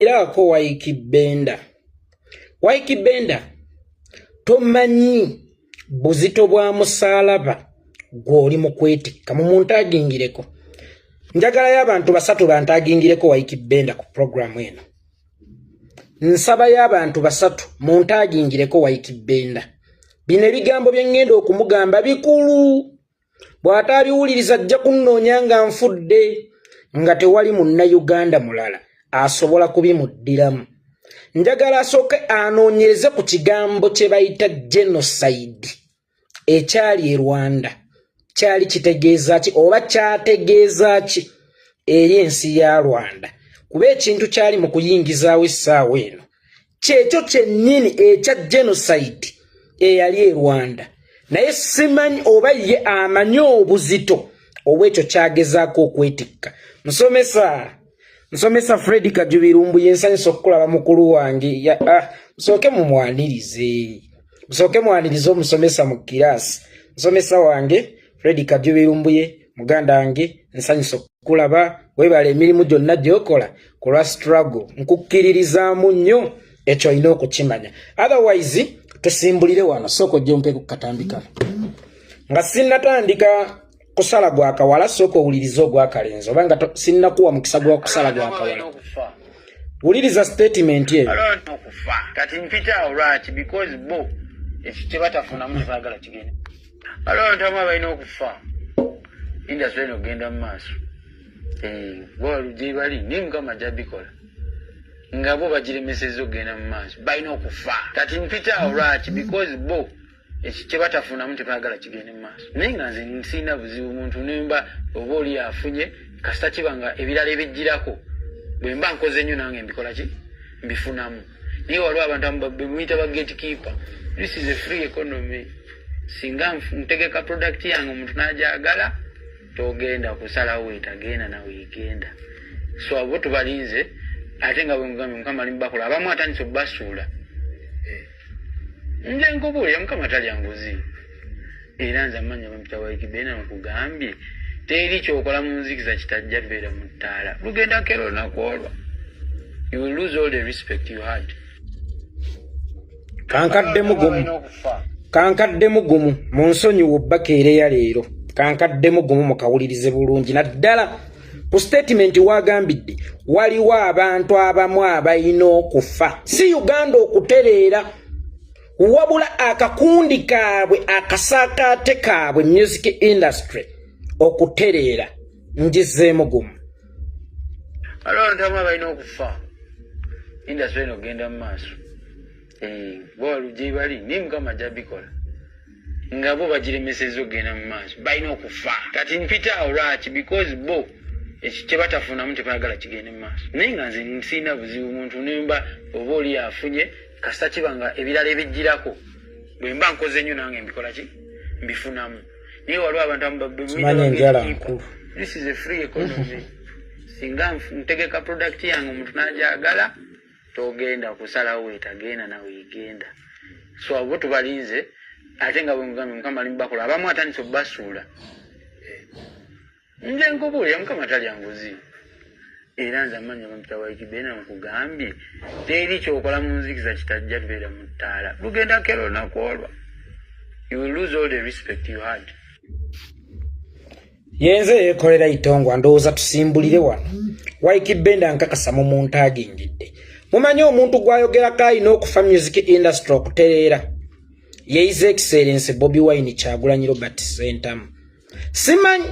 Iraako Ykee Benda. Ykee Benda, tomanyi buzito bwa musaalaba gw'oli mu kwetikka. Mu muntu agingireko, njagalayo abantu basatu bantagingireko Ykee Benda ku puroguramu eno. Nsabayo abantu basatu muntagingireko Ykee Benda. Bino ebigambo bye ŋŋenda okumugamba bikulu. Bw'ataabiwuliriza ajja kunnoonya nga nfudde, nga tewali Munnayuganda mulala asobola kubimuddiramu. Njagala asooke anoonyereze ku kigambo kye bayita genocide ekyali e Rwanda. Kyali kitegeeza ki oba kyategeeza ki eri ensi ya Rwanda? Kuba ekintu kyali mu kuyingizaawo essaawa eno kyekyo kyennyini ekya genocide eyali e Rwanda, naye simanyi oba ye amanyi obuzito obwekyo kyagezaako okwetikka. Musomesa Fred Kajubi Lumbuye, nsanyusa okukulaba, mukulu wange. Musooke mumwanirize, musooke mwanirize omusomesa mu kiraasi. Musomesa wange Fred Kajubi Lumbuye, muganda wange, nsanyusa okukulaba. Weebala emirimu gyonna gy'okola ku lwa struggle. Nkukkiririzaamu nnyo, ekyo olina okukimanya. Otherwise tusimbulire wano. Sooka ojje ompeeko ku katambi kano nga sinnatandika kusala gwa kawala. Sooka owulirize ogwakalenzi, oba nga sinnakuwa mukisa gwa kusala gwa kawala, wuliriza statement eyo. Okufa kati mpita awo. Lwaki? Because bo ekyo kyebatafunamu tebaagala kigende. Waliwo abantu abamu abalina okufa industry eno okugenda mu maaso. Bo gye bali, naye Mukama ajja bikola nga bo bagiremesezza okugenda mu maaso. Balina okufa. Kati mpita awo. Lwaki? Because bo ekyo kyebatafunamu tebaagala kigende mu maaso. Naye nga nze nsiina buzibu muntu nemba oba oli afunye, kasita kiba nga ebirala ebijjirako bwe mba nkoze nnyo nange mbikola ki, mbifunamu. Naye waliwo abantu abamu bemuyita ba gatekeeper. This is a free economy. Singa ntegeka product yange, omuntu n'agyagala, togenda kusalawo wetagenda nawe egenda. So abo tubalinze, ate nga bwengambye, Mukama ali mubakola. Abamu atandise okubasuula. Nze nkubuulira, Mukama talya nguzi. Era nze amanya bampita Ykee Benda. Nkugambye, teri kyokola mu nzikiza kitajja beera mu ttaala. Lugenda kera olunaku olwo you will lose all the respect you had. Kankaddemu gumu. Balina okufa. Kankaddemu gumu, mu nsonyiwa obbakeereya leero. Kankaddemu gumu, mukawulirize bulungi, naddala ku statement wagambidde waliwo abantu abamu abalina okufa, si Uganda okutereera, wabula akakundi kaabwe, akasaakaate kaabwe, music industry okutereera. Ngizeemu gumu. Waliwo abantu abamu abalina okufa industry eno okugenda mu maaso. Bo gye bali, naye Mukama ajja bikola nga bo bagiremesezza okugenda mu maaso. Balina okufa. Kati mpita awo. Lwaki? Because bo ekyo kyebatafunamu tebaagala kigende mu maaso. Naye nga nze nsiina buzibu muntu nemba oba oli afunye, kasita kiba nga ebirala ebijjirako bwe mba nkoze nnyo nange mbikola ki, mbifunamu. Naye waliwo abantu abamu bemuyita Simanyi ba enjala gatekeeper. nkulu. This is a free economy. Singa ntegeka product yange, omuntu n'agyagala, togenda kusalawo wetagenda nawe egenda. So abo tubalinze, ate nga bwengambye, Mukama ali mubakola. Abamu atandise okubasuula. Nze nkubuulira, Mukama talya nguzi. Era nze amanya bampita Ykee Benda. Nkugambye, teri kyokola mu nzikiza kitajja beera mu ttaala. Lugenda kera olunaku olwo you will lose all the respect you had. Yenze yeekolera itongwa. Ndowooza tusimbulire wano. Ykee Benda, nkakasa mu muntu agingidde mumanyi omuntu gw'ayogerako alina okufa music industry okutereera, ye His Excellence Bobi Wine Kyagulanyi Robert Sentamu. Simanyi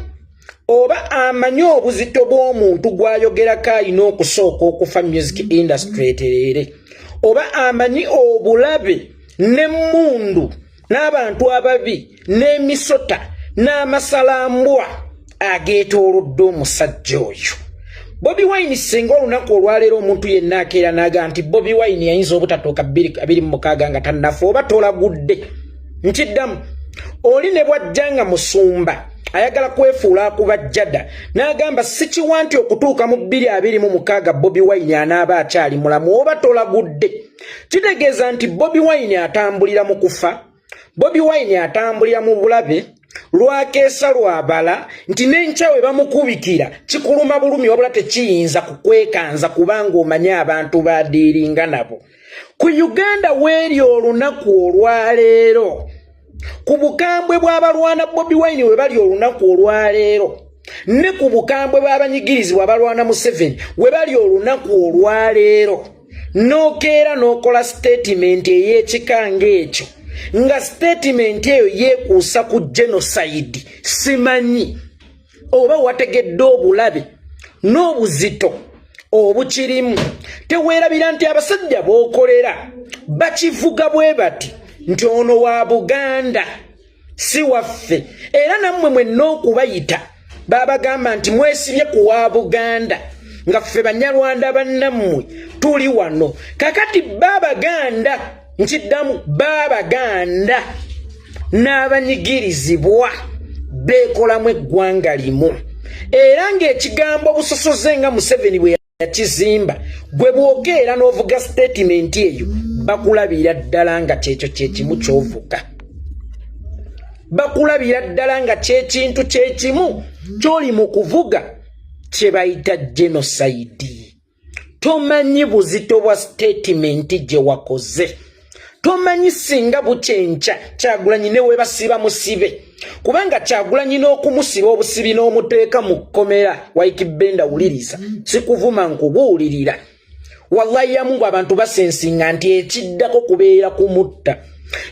oba amanyi obuzito bw'omuntu gw'ayogerako alina okusooka okufa music industry etereere, oba amanyi obulabe n'emmundu n'abantu ababi n'emisota n'amasalambwa ageetoolodde omusajja oyo Bobi Wine. Singa olunaku olwaleero omuntu yenna akeera n'aga nti Bobi Wine yayinza obutatuuka 2026 nga tannafa, oba tolagudde. Nkiddamu, oli ne bwajja nga musumba ayagala kwefuula akuba jjada n'agamba sikiwa nti okutuuka mu 2026 Bobi Wine anaaba akyali mulamu, oba tolagudde. Kitegeeza nti Bobi Wine atambulira mu kufa, Bobi Wine atambulira mu bulabe. Lwakeesa lwabala nti n'enkya we bamukubikira kikuluma bulumi, wabula tekiyinza kukwekanza kubanga omanyi abantu badiiringa nabo. Ku Uganda weeri olunaku olwaleero, ku bukambwe bw'abalwana Bobi Wine we bali olunaku olwaleero, ne ku bukambwe bw'abanyigirizibwa abalwana Museveni we bali olunaku olwaleero, n'okeera n'okola sitatimenti ey'ekika ng'ekyo, nga sitatimenti eyo yeekuusa ku genocide. Simanyi oba wategedde obulabe n'obuzito obukirimu. Teweerabira nti abasajja b'okolera bakivuga bwe bati nti ono wa Buganda si waffe, era nammwe mwenna okubayita babagamba nti mwesibye ku wa Buganda, nga ffe Banyarwanda bannammwe tuli wano. Kakati babaganda, nkiddamu, babaganda n'abanyigirizibwa beekolamu eggwanga limu, era ng'ekigambo busosoze nga Museveni bwe yakizimba, gwe bw'okeera n'ovuga sitatimenti eyo, bakulabira ddala nga kyekyo kyekimu ky'ovuga, bakulabira ddala nga kyekintu kyekimu ky'oli mu kuvuga kye bayita genocide. Tomanyi buzito bwa sitatimenti gye wakoze. Tomanyi singa bukyenkya Kyagulanyi ne webasiba musibe, kubanga Kyagulanyi n'okumusiba obusibi n'omuteeka mu kkomera. Ykee Benda, wuliriza, sikuvuma, nkubuulirira. Wallahi ya Mungu, abantu basensinga nti ekiddako kubeera kumutta.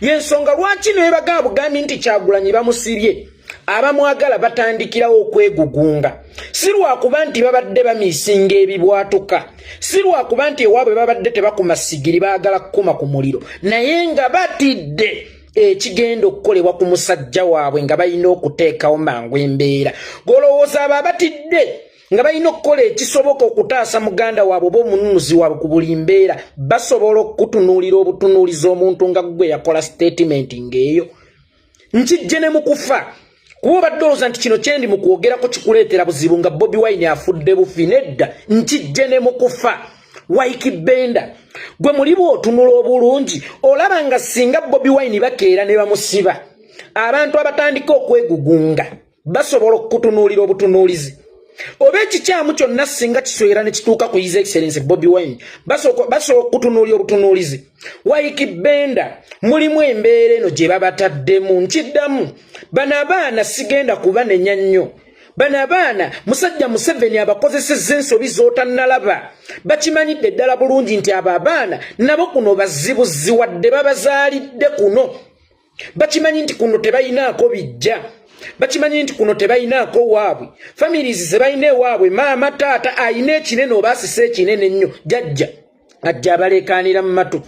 Yensonga lwaki nebagaa bugambi nti Kyagulanyi bamusibye, abamwagala batandikirawo okwegugunga. Si lwakuba nti babadde bamiisinga ebibwatuka, si lwakuba nti ewaabwe babadde tebakuma sigiri, baagala kukuma ku muliro, naye nga batidde ekigenda okukolebwa ku musajja waabwe, nga balina okuteekawo mangu embeera. Golowooza abo abatidde nga balina okukola ekisoboka okutaasa muganda waabwe oba omununuzi waabwe ku buli mbeera, basobola okutunuulira obutunuulizi omuntu nga gwe yakola sitatimenti ng'eyo? Nkijje ne mu kufa, kuba obadde olowooza nti kino kyendi mu kwogerako kikuleetera buzibu nga Bobi Wine afudde bufi. Nedda, nkijje ne mu kufa. Ykee Benda, gwe muli bw'otunula obulungi olaba nga singa Bobi Wine bakeera ne bamusiba, abantu abatandika okwegugunga basobola okutunuulira obutunuulizi oba ekikyamu kyonna singa kiswera ne kituuka ku His Excellence Bobi Wine, basobola okutunuulira obutunuulizi. Ykee Benda, mulimu embeera eno gye babataddemu. Nkiddamu, bano abaana sigenda kubanenya nnyo. Bano abaana musajja Museveni abakozesezza ensobi z'otannalaba. Bakimanyidde ddala bulungi nti abo abaana nabo kuno bazibuziwadde, babazaalidde kuno. Bakimanyi nti kuno tebalinaako bijja, bakimanyi nti kuno tebalinaako waabwe, families ze balina ewaabwe, maama, taata ayina ekinene oba asise ekinene ennyo, jajja ajja abaleekaanira mu matu,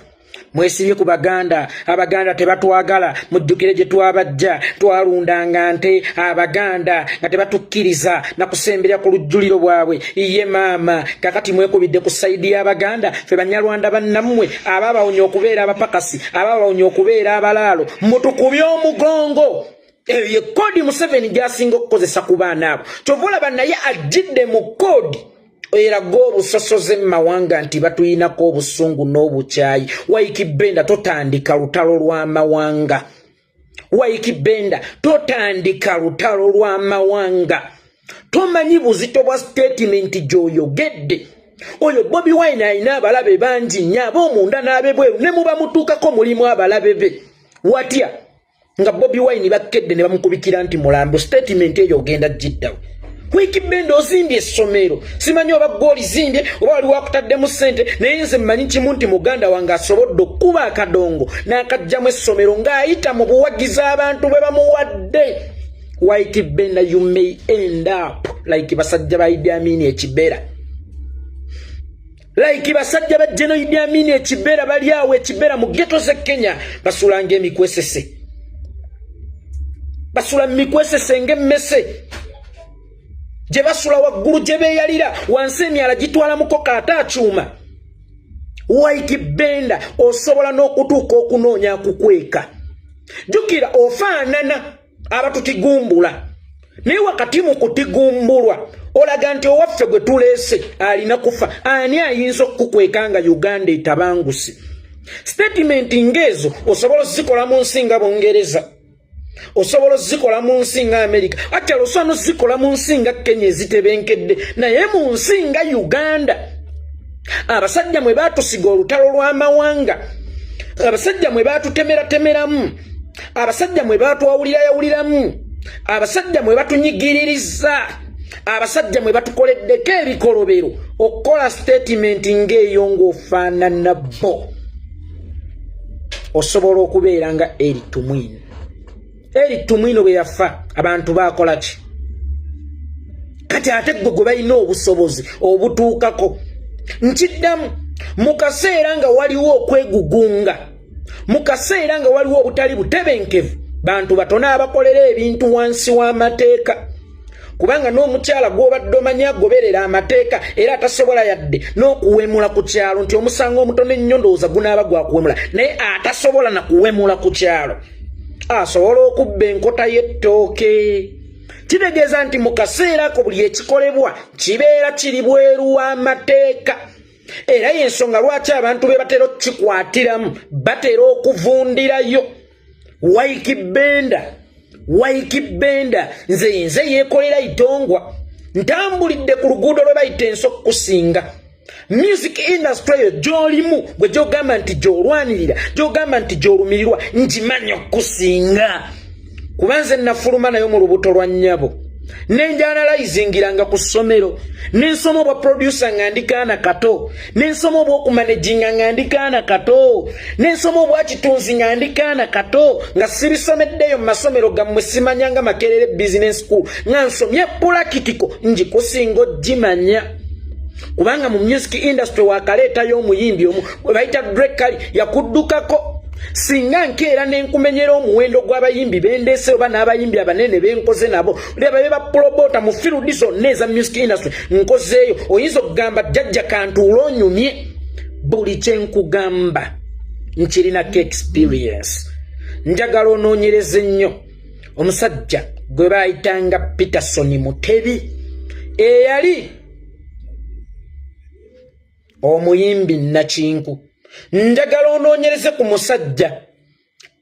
"Mwesibye ku Baganda, Abaganda tebatwagala, mujjukire gye twabajja, twalundanga nte, Abaganda nga tebatukkiriza nakusemberya ku lujjuliro bwabwe. Iye maama, kakati mwekubidde ku side y'Abaganda, ffe Banyarwanda bannammwe ababawonya okubeera abapakasi, ababawonya okubeera abalaalo, mutukubye omugongo." Eyo ye code Museveni gy'asinga okukozesa ku baana abo. Kyova olaba naye ajjidde mu code eraga obusosoze mu mawanga nti batuyinako obusungu n'obukyayi. Ykee Benda, totandika lutalo lw'amawanga. Ykee Benda, totandika lutalo lw'amawanga. Tomanyi buzito bwa sitatimenti gy'oyogedde. Oyo Bobi Wine alina abalabe bangi nnyo, ab'omunda n'ab'ebweru, ne muba mutuukako mulimu abalabe be. Watya nga Bobi Wine bakkedde ne bamukubikira nti mulambo? Statement eyo ogenda giddawo? Ykee Benda, ozimbye essomero, simanyi oba gwe olizimbye oba wali wakutaddemu ssente, naye nze mmanyi kimu nti muganda wange asobodde okkuba akadongo n'akajjamu essomero ng'ayita mu buwagizi abantu bwe bamuwadde. Ykee Benda, you may end up like basajja ba Idi Amin ekibeera, like basajja ba General Idi Amin ekibeera, bali awo ekibeera mu ghetto z'e Kenya, basulanga emikwesese, basula mu mikwesese ng'emmese gye basula waggulu, gye beeyalira wansi emyala gitwalamuko kaataakyuma. Ykee Benda, osobola n'okutuuka okunoonya akukweka. Jjukira ofaanana abatutigumbula, naye wakati mu kutigumbulwa olaga nti owaffe gwe tuleese alina kufa. Ani ayinza okukukweka nga Uganda etabanguse? Statement ng'ezo osobola ozikola mu nsi nga Bungereza. Osobola ozikola mu nsi nga Amerika, actually osobola nozikola mu nsi nga Kenya ezitebenkedde, naye mu nsi nga Uganda, abasajja mwe baatusiga olutalo lw'amawanga, abasajja mwe baatutemeratemeramu, abasajja mwe baatwawulirayawuliramu, abasajja mwe batunyigiririza, abasajja mwe batukoleddeko ebikolobero, okukola statement ng'eyo ng'ofaanana bo, osobola okubeera nga Eri Tumwine. Eri Tumwine bwe yafa, abantu baakola ki? Kati ate gwe gwe balina obusobozi obutuukako. Nkiddamu, mu kaseera nga waliwo okwegugunga, mu kaseera nga waliwo obutali butebenkevu, bantu batono abakolera ebintu wansi w'amateeka, kubanga n'omukyala gw'obadde omanyi agoberera amateeka era atasobola yadde n'okuwemula ku kyalo, nti omusango omutono ennyo ndowooza gunaaba gwakuwemula, naye atasobola na kuwemula ku kyalo asobola okubba enkota y'ettooke. Kitegeeza nti mu kaseera ako buli ekikolebwa kibeera kiri bweru w'amateeka, era yensonga lwaki abantu be batera okukikwatiramu batera okuvundirayo. Ykee Benda, Ykee Benda, nze nze yeekolera itongwa, ntambulidde ku luguudo lwe bayita ensi okukusinga. Music industry eyo gy'olimu, gwe gy'ogamba nti gy'olwanirira, gy'ogamba nti gy'olumirirwa, ngimanyi okukusinga, kuba nze nafuluma nayo mu lubuto lwa nnyabo, nenjanalizingiranga ku ssomero, nensoma obwa producer nga ndi kaana kato, nensoma obwokumanaginga nga ndi kaana kato, nensoma obwakitunzi nga ndi kaana kato, nga sibisomeddeyo mu masomero gammwe. Simanyanga Makerere Business School nga nsomye practical. Ngikusinga ogimanya, kubanga mu music industry wakaleetayo omuyimbi omu gwe bayita Drekali, yakuddukako. Singa nkeera nenkumenyera omuwendo gw'abayimbi bendeese oba n'abayimbi abanene benkoze nabo, leba be bapromota mu field zonna eza music industry nkozeeyo, oyinza okugamba, "Jjajja kantuula onyumye." Buli kyenkugamba nkirinako experience. Njagala onoonyereze nnyo omusajja gwe bayitanga Peterson Mutebi, eyali omuyimbi nakinku. Njagala onoonyereze ku musajja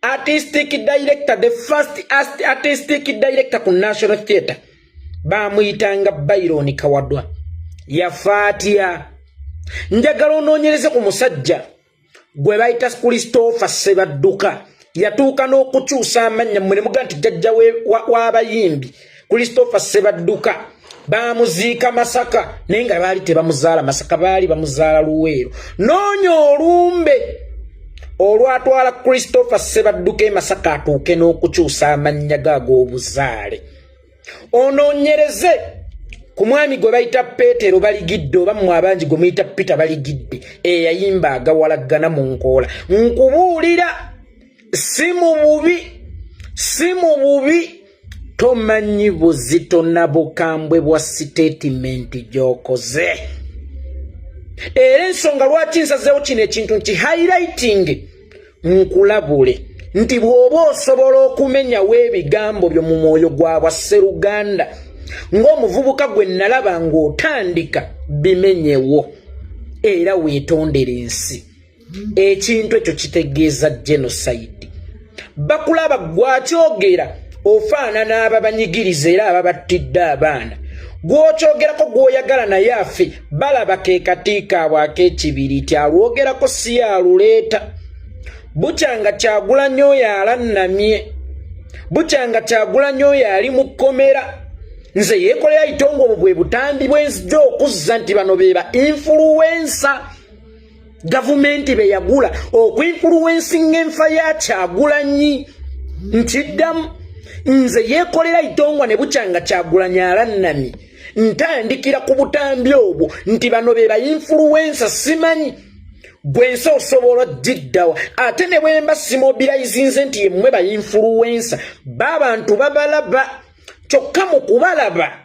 artistic director, the first artistic director ku National Theatre, bamuyitanga Byron Kawadwa, yafa atya? Njagala onoonyereze ku musajja gwe bayita Christopher Sebadduka, yatuuka n'okukyusa amannya. Mmwe ne mugaa nti jjajja w'abayimbi Christopher Sebadduka bamuziika Masaka, naye nga baali tebamuzaala Masaka, baali bamuzaala Luweero. Noonya olumbe olwatwala Christopher Sebadduka e Masaka atuuke n'okukyusa amannya ge ag'obuzaale. Onoonyereze ku mwami gwe bayita Peetero Baligidde, oba mmwe abangi gwe muyita Peter Baligidde, eyayimba agawalaggana mu nkoola. Nkubuulira, si mu bubi, si mu bubi, tomanyi buzito na bukambwe bwa statement gy'okoze. Era ensonga lwaki nsazeewo kino ekintu nti highlighting, nkulabule nti bw'oba osobola okumenyawo ebigambo byo mu mwoyo gwa bwasseruganda ng'omuvubuka gwe nalaba ng'otandika, bimenyewo era weetondere ensi. Ekintu ekyo kitegeeza genocide. Bakulaba gwakyogera ofaanana ababanyigiriza era ababattidde abaana. Gw'okyogerako gw'oyagala naye afe, balaba ke kati kaabwe ak'ekibiriiti alwogerako si yaluleeta. Bukyanga Kyagulanyi oyo alannamye, bukyanga Kyagulanyi oyo ali mu kkomera, nze yeekolera itongo, obwo bwe butambi bwenzija okuzza nti bano be ba influencer gavumenti be yagula okuinfluencinga enfa ya Kyagulanyi. Nkiddamu, nze yeekolera itongwa ne bukyanga Kyagulanyi alannamye, ntandikira ku butambi obwo nti bano be ba influencer. Simanyi gwensi osobola diddawa, ate ne bwemba simobilizinze nti yemmwe ba influencer b'abantu babalaba, kyokka mu kubalaba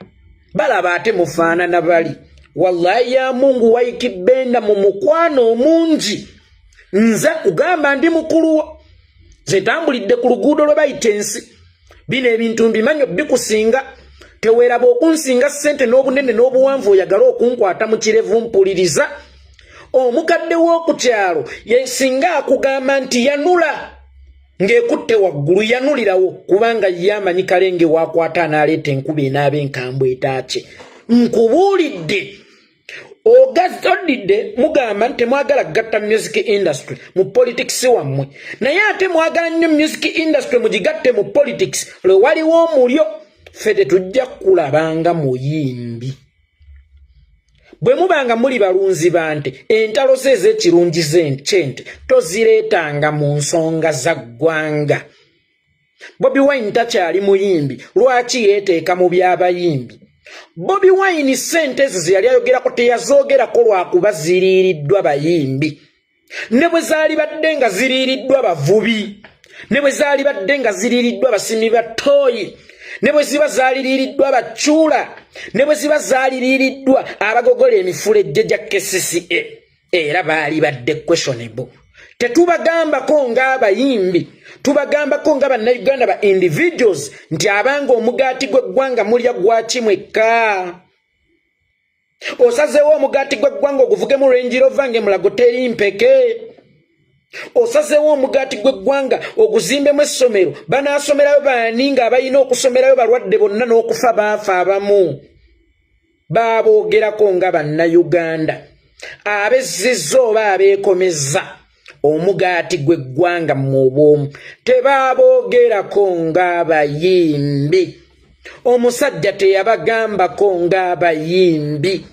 balaba ate mufaanana bali. Wallahi ya Mungu, Ykee Benda, mu mukwano omungi nze kugamba ndi mukuluwo, nze ntambulidde ku luguudo lwe bayita ensi. Bino ebintu mbimanyi bikusinga. Teweeraba okunsinga ssente n'obunene n'obuwanvu oyagala okunkwata mu kirevu. Mpuliriza, omukadde w'oku kyalo yesinga akugamba nti yanula. Ng'ekutte waggulu yanulirawo, kubanga ye amanyi kalenge wakwata anaaleeta enkuba enaaba enkambwe etaakye. Nkubuulidde, ogaddidde mugamba nti temwagala kugatta music industry mu politics wammwe, naye ate mwagala nnyo music industry mugigatte mu politics. Lwe waliwo omulyo, ffe tetujja kulabanga muyimbi. Bwe mubanga muli balunzi bante, entalo ze ez'ekirungi kyente tozireetanga mu nsonga za ggwanga. Bobi Wine takyali muyimbi, lwaki yeeteeka mu by'abayimbi? Bobi Wine ssente ezo ze yali ayogerako teyazoogerako lwakuba ziriiriddwa bayimbi. Ne bwe zaali badde nga ziriiriddwa bavubi, ne bwe zaali badde nga ziriiriddwa basimi ba ttooyi, ne bwe ziba zaaliriiriddwa bacuula, ne bwe ziba zaaliriiriddwa abagogola emifulejje gya KCCA, era baali badde questionable. Tetubagambako ng'abayimbi, tubagambako nga Bannayuganda ba individuals, nti abanga omugaati gw'eggwanga mulya gwaki mwekka? Osazeewo omugaati gw'eggwanga oguvugemu Range Rover ng'emulago teri mpeke. Osazeewo omugaati gw'eggwanga oguzimbemu essomero, banaasomerayo baani ng'abalina okusomerayo balwadde bonna n'okufa baafa? Abamu baaboogerako nga Bannayuganda abezzizza oba abeekomezza omugaati gw'eggwanga mu obwomu, tebaboogerako ng'abayimbi. Omusajja teyabagambako ng'abayimbi.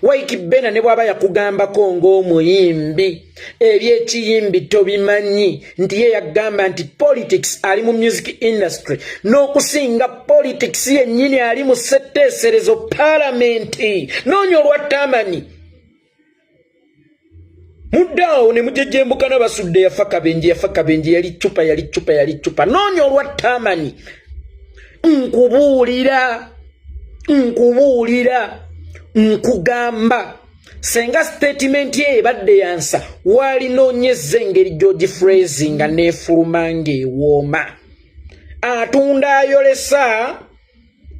Ykee Benda ne bw'aba yakugambako ng'omuyimbi, ebyekiyimbi tobimanyi nti ye yagamba nti politics ali mu music industry n'okusinga politics yennyini ali mu ssetteeserezo paalamenti. Noonya olwattamanyi muddaawo ne mujejembukana basudde yafa kabenje, yafa kabenje, yali cupa, yali cupa, yali cupa. Noonya olwattamanyi. Nkubuulira, nkubuulira, nkugamba, senga statement ye ebadde yansa, walinoonyezza engeri gy'ogifrasinga n'efuluma ng'ewooma. Atunda ayolesa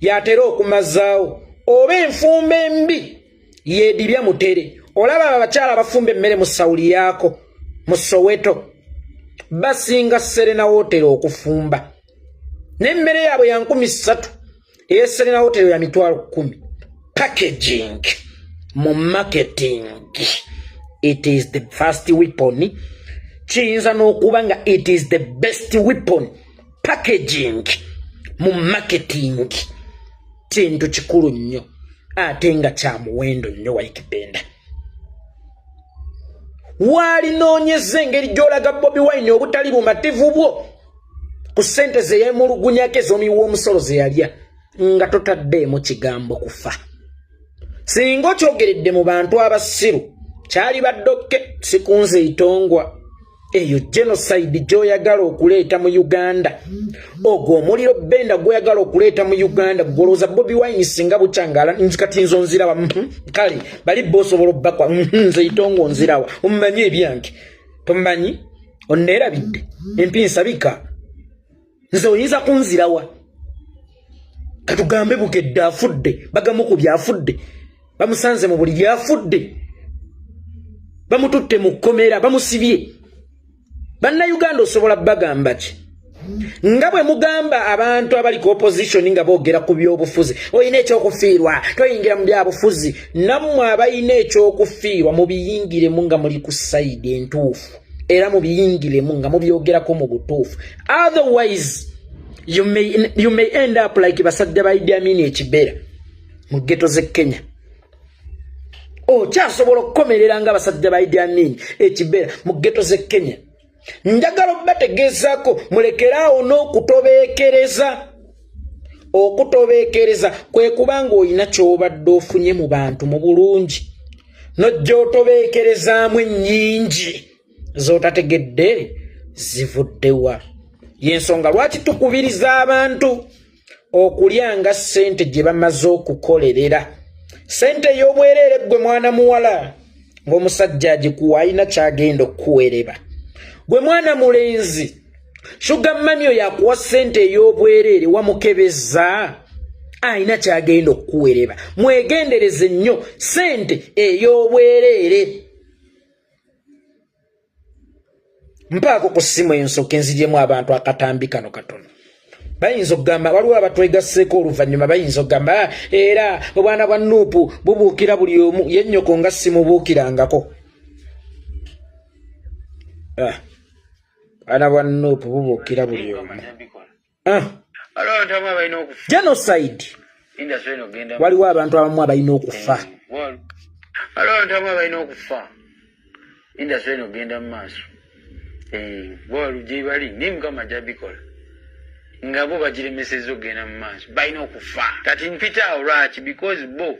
yatera okumazaawo, oba enfumba embi yeedibya mutere. Olaba abo abakyala abafumba emmere mu sawuli yaako mu Soweto basinga Serena Hotel okufumba, n'emmere yaabwe ya 3000, eya Serena Hotel ya 100,000. Packaging mu marketing, it is the first weapon. Kiyinza n'okuba nga it is the best weapon. Packaging mu marketing kintu kikulu nnyo ate nga kya muwendo nnyo. Ykee Benda, waalinoonyeza engeri gy'olaga Bobi Wine obutali bumativu bwo ku ssente ze yeemulugunyako ez'omuwi w'omusolo ze yalya, nga totaddeemu kigambo kufa. Singa okyogeredde mu bantu abasiru, kyali baddokke sikunze itongwa. Eyo genocide gy'oyagala okuleeta mu Uganda, ogwo omuliro Benda gw'oyagala okuleeta mu Uganda, golowooza Bobi Wine singa bukyangala kati nzo nzirawa? Kale bali bo osobola obbakwa. Nze itongo nzirawa? Omumanyi ebyange tomumanyi, onneerabidde empinsabika. Nze oyinza kunzirawa? Katugambe Bukedde afudde, bagamukubye afudde, bamusanze mu buli lyafudde, bamututte mu kkomera, bamusibye. Bannayuganda osobola bagamba ki? Nga bwe mugamba abantu abali ku opposition nga boogera ku byobufuzi, olina ekyokufiirwa, toyingira mu byabufuzi. Nammwe abalina ekyokufiirwa mubiyingiremu nga muli ku side entuufu, era mubiyingiremu nga mubyogerako mu butuufu. Otherwise you may end up like basajja ba Idi Amin ekibeera mu ghetto z'e Kenya. Okyasobola okukomerera nga basajja ba Idi Amin ekibeera mu ghetto z'e Kenya. Njagala obbategeezaako, mulekeraawo n'okutobeekereza. Okutobeekereza kwe kubanga olina ky'obadde ofunye mu bantu mu bulungi, nojja otobeekerezaamu ennyingi z'otategedde zivuddewa. Yensonga lwaki tukubiriza abantu okulyanga ssente gye bamaze okukolerera. Ssente ey'obwereere, ggwe mwana muwala ng'omusajja agikuwa, alina kyagenda okukuwereba. Gwe mwana mulenzi, sugar mummy oyo akuwa ssente ey'obwereere, wamukebeza? Alina kyagenda okukuwereba. Mwegendereze nnyo ssente ey'obwereere. Mpaako ku ssimu ensooka enzigyemu abantu akatambi kano katono. Bayinza okugamba waliwo abatwegasseeko oluvannyuma, bayinza okugamba, ah, era obwana bwa nuupu bubuukira buli omu, ye nnyoko nga simubuukirangako. Ah, obwana bwa nuupu bubuukira buli omu. Ah. Genocide. Waliwo abantu abamu abalina okufa. Eh, waliwo abantu abamu abalina okufa industry eno ogenda mu maaso. Eh, bwalu gyebali naye Mukama ajja bikola nga bo bagiremesezza okugenda mu maaso, balina okufa. Kati mpita awo lwaki? Because bo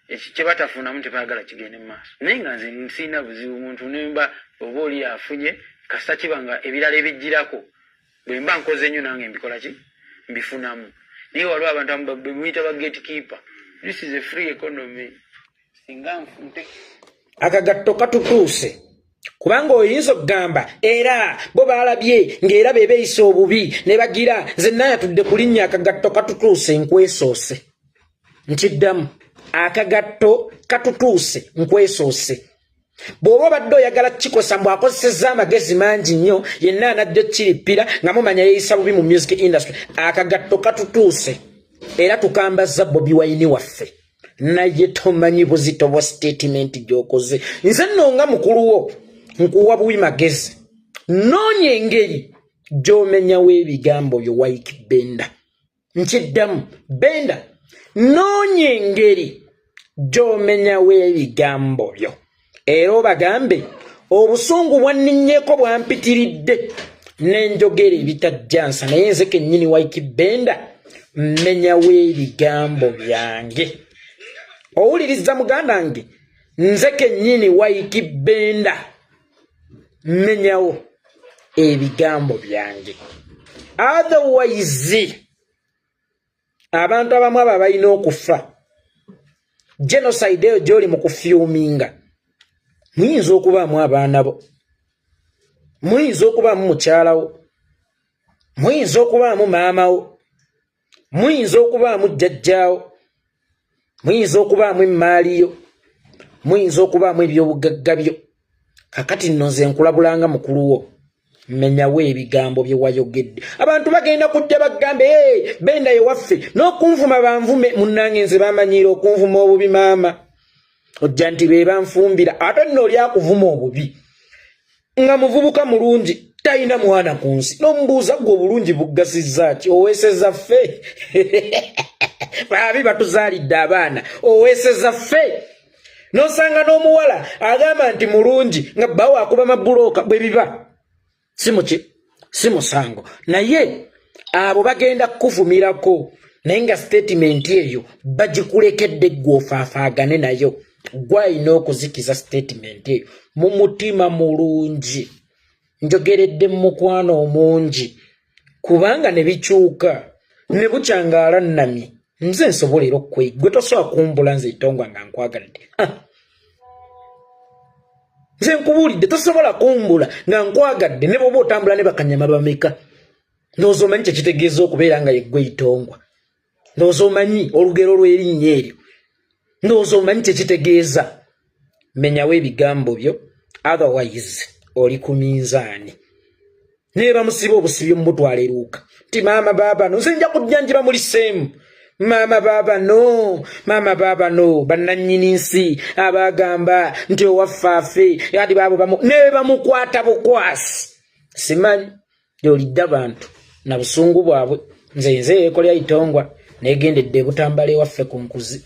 ekyo kyebatafunamu tebaagala kigende mu maaso. Naye nga nze nsiina buzibu muntu nemba oba oli afunye, kasita kiba nga ebirala ebijjirako bwe mba nkoze nnyo nange mbikola ki, mbifunamu. Naye waliwo abantu abamu bemuyita ba gatekeeper. This is a free economy. Singa nte Akagatto katutuuse, kubanga oyinza okugamba era bo baalabye ng'era be beeyisa obubi ne bagira. Nze naayatudde ku linnya akagatto katutuuse nkwesoose. Nkiddamu, akagatto katutuuse nkwesoose. Bw'oba obadde oyagala kukikosa mbu akozesezza amagezi mangi nnyo, yenna anajja okukirippira nga mumanya yeeyisa bubi mu music industry. Akagatto katutuuse era tukambazza Bobi Wine waffe, naye tomanyi buzito bwa statement gy'okoze. Nze nno nga mukulu wo nkuwa buwi magezi, noonya engeri gy'omenyawo ebigambo byo. Ykee Benda, nkiddamu, Benda, noonya engeri gy'omenyawo ebigambo byo era obagambe obusungu bwanninnyeko bwampitiridde n'enjogera ebitajjansa, naye nze kennyini Ykee Benda mmenyawo ebigambo byange. Owuliriza muganda nge, nze kennyini Ykee Benda mmenyawo ebigambo byange. Otherwise abantu abamu abo abalina okufa, genocide eyo gy'oli mu kufyuminga, muyinza okubaamu abaana bo, muyinza okubaamu mukyalawo, muyinza okubaamu maamawo, muyinza okubaamu jjajjaawo, muyinza okubaamu emmaali yo, muyinza okubaamu ebyobugagga byo. Kakati nno nze nkulabulanga mukulu wo, menyawo ebigambo bye wayogedde. Abantu bagenda kujja bagambe, hey, Benda ye waffe, n'okunvuma banvume. Munnange, nze bamanyiira okunvuma obubi. Maama ojja nti be banfumbira, ate nno oli akuvuma obubi nga muvubuka mulungi, talina mwana ku nsi, n'omubuuza, gwe obulungi buggasizza ki? Oweeseza ffe baabi batuzaalidde abaana, oweeseza ffe. N'osanga n'omuwala agamba nti mulungi nga bbawo akuba mabulooka. Bwe biba si muki, si musango, naye abo bagenda kukuvumirako, naye nga statement eyo bagikulekedde ggwe ofaafaagane nayo. Gwalina okuzikiza statement eyo mu mutima mulungi. Njogeredde mu mukwano omungi, kubanga ne bikyuka ne bukyangaala nnamye nze nsobola era okwe gwe tosobola kumbula nze itongwa nga nkwagalidde. Ah. Nze nkubuulidde, tosobola kumbula nga nkwagadde, ne bwoba otambula ne bakanyama bameka. Ndowooza omanyi kyekitegeeza okubeera nga yeggwe itongwa. Ndowooza omanyi olugero lw'erinnya eryo. Ndowooza omanyi kyekitegeeza. Menyawo ebigambo byo, otherwise oli ku minzaani. Naye bamusiba obusibi omubutwala eruuka nti maama baabano, nze nja kujja njiba muli seemu. Maama baabano, maama baabano, bannannyini nsi abagamba nti owaffe afe ati baabo bamu ne bamukwata bukwasi. Simanyi gyolidde abantu na busungu bwabwe. Nze yeekolya itongwa negendedde ebutambala ewaffe ku nkuzi.